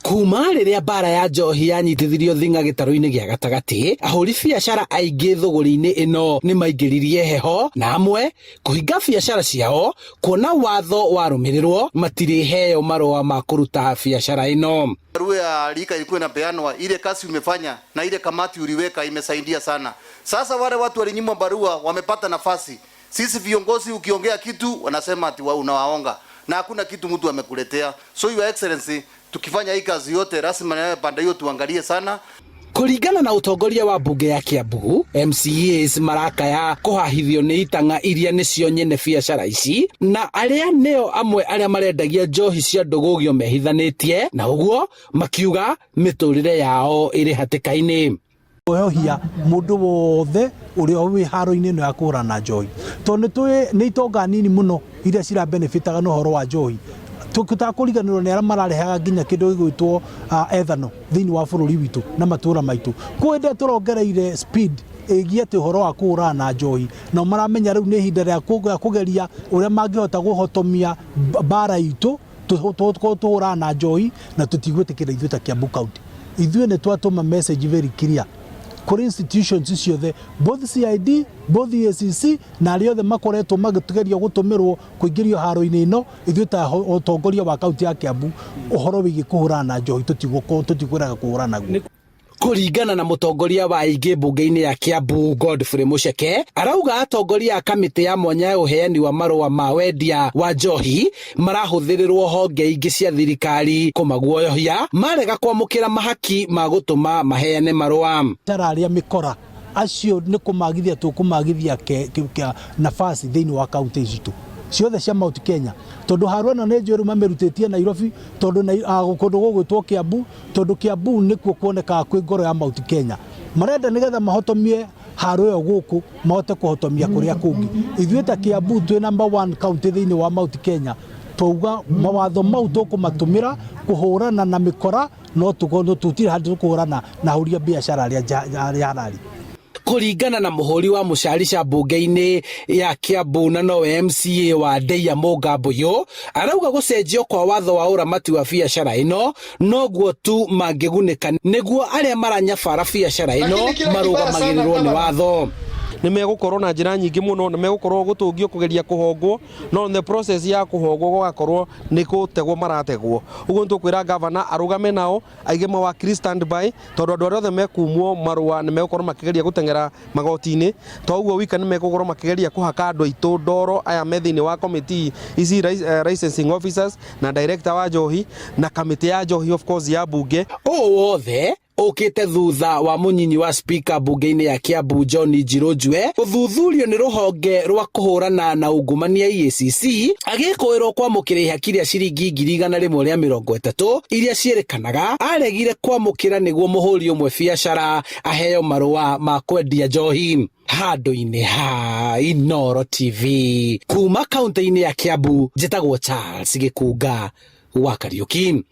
Kuma rĩrĩa mbara ya njohi yanyitithirio thing'a gĩtarũ-inĩ gĩa gatagatĩ, ahũri biacara aingĩ thũgũrĩ-inĩ ĩno nĩ maingĩririe heho na amwe kũhinga biacara ciao kuona watho warũmĩrĩrwo matirĩheo marũa ma kũruta biacara ĩno. Barua ya liquor ilikuwa inapeanwa, ile kazi umefanya na ile kamati uliweka imesaidia sana. Sasa wale watu walinyimwa barua wamepata nafasi. Sisi viongozi ukiongea kitu wanasema ati unawaonga na hakuna kitu mtu amekuletea. So Your Excellency, tukifanya hii kazi yote lazima nayo pande hiyo tuangalie sana. Kũringana na ũtongoria wa mbunge ya Kiambu, MCAs marakaya kũhahithio nĩ itang'a iria nĩcio nyene biacara ici na arĩa nĩo amwe arĩa marendagia njohi cia ndũgũgio mehithanĩtie na ũguo makiuga mĩtũrĩre yao ĩrĩ hatĩka-inĩ. Kuoyohia mũndũ wothe ũrĩa wĩ haro-inĩ ĩno ya kũhũrana njohi, tondũ nĩ tũĩ nĩ itonga nini mũno iria cira benefitaga na ũhoro wa njohi. Tũtakũriganĩrwo nĩ arĩa mararehaga nginya kĩndũ gĩgwĩtwo ethanol thĩinĩ wa bũrũri witũ na matũra maitũ. Koguo hĩndĩ ĩrĩa tũrongereire speed ĩgiĩ atĩ ũhoro wa kũhũrana na njohi, nao maramenya rĩu nĩ ihinda rĩa kũgeria ũrĩa mangĩhota kũhotomia mbara itũ tũhũrana na njohi, na tũtigwĩtĩkĩra ithuĩ ta Kiambu County. Ithuĩ nĩ twatũma message very clear kũrĩ institutions ciothe, both CID, both EACC, na arĩa othe makoretwo magĩgeria gũtũmĩrwo kũingĩrio haro-inĩ ĩno. Ithuĩ ta ũtongoria wa kaunti ya Kiambu, ũhoro wĩgiĩ kũhũrana na njohi tũtikwĩraga kũhũrana naguo. Kũringana na mũtongoria wa aingĩ mbunge-inĩ ya Kiambu, Godfrey Mucheke, arauga atongoria a kamĩtĩ ya mwanya ya ũheani wa marũa ma wendia wa njohi marahũthĩrĩrwo honge ingĩ cia thirikari kũmaguoyohia marega kwamũkĩra mahaki ma gũtũma maheane marũa. Biacara arĩa mĩkora acio nĩ kũmagithia tũkũmagithia nafasi thĩinĩ wa kaunti citũ ciothe cia Mount Kenya, tondũ haro ĩno nĩ njũĩ rĩu mamĩrutĩtie Nairobi, tondũ kũndũ gũgwĩtwo Kiambu, tondũ Kiambu nĩkuo kuonekaga kwĩ ngoro ya Mount Kenya. Marenda nĩgetha mahotomie haro ĩyo gũkũ, mahote kũhotomia kũrĩa kũngĩ. Ithuĩ ta Kiambu twĩ number one county thĩinĩ wa Mount Kenya, twauga mawatho mau tũkũmatũmĩra kũhũrana na mĩkora, no tũtirĩ handũ tũkũhũrana na ahũri a biacara arĩa harari. Kũringana na mũhũri wa mũcarica mbunge-inĩ ya Kiambu na nowe MCA wa Ndeia Mũngambũyũ, arauga gũcenjio kwa watho wa ũramati wa biacara ĩno noguo tu mangĩgunĩka nĩguo arĩa maranyabara biacara ĩno marũgamagĩrĩrwo nĩ watho. Nĩ megũkorwo na njĩra nyingĩ mũno, nĩ megũkorwo gũtũngio kũgeria kũhongwo, no the process ya kũhongwo gũgakorwo nĩ gũtegwo marategwo. Ũguo nĩ tũkwĩra gavana arũgame nao, aige mawakiri standby, tondũ andũ arĩa othe mekumwo marũa nĩ megũkorwo makĩgeria gũteng'era magoti-inĩ. To ũguo wika, nĩ megũkorwo makĩgeria kũhaka andũ aitũ ndoro aya me thĩinĩ wa committee ici, licensing officers na director wa njohi na kamĩtĩ ya njohi, of course, ya bunge. Ũũ wothe ũkĩte thutha wa mũnyinyi wa spika mbunge-inĩ ya Kiambu, John Njirũ-Njue, gũthuthurio nĩ rũhonge rwa kũhũrana na ungumania EACC agĩkũĩrwo kwamũkĩra ihaki rĩa ciringi 130,000 iria ciĩrĩkanaga aregire kwamũkĩra nĩguo mũhũri ũmwe biacara aheo marũa ma kwendia njohi. Handũ-inĩ ha Inooro TV kuma kaunti-inĩ ya Kiambu, njĩtagwo Charles Gĩkunga wa Kariũki.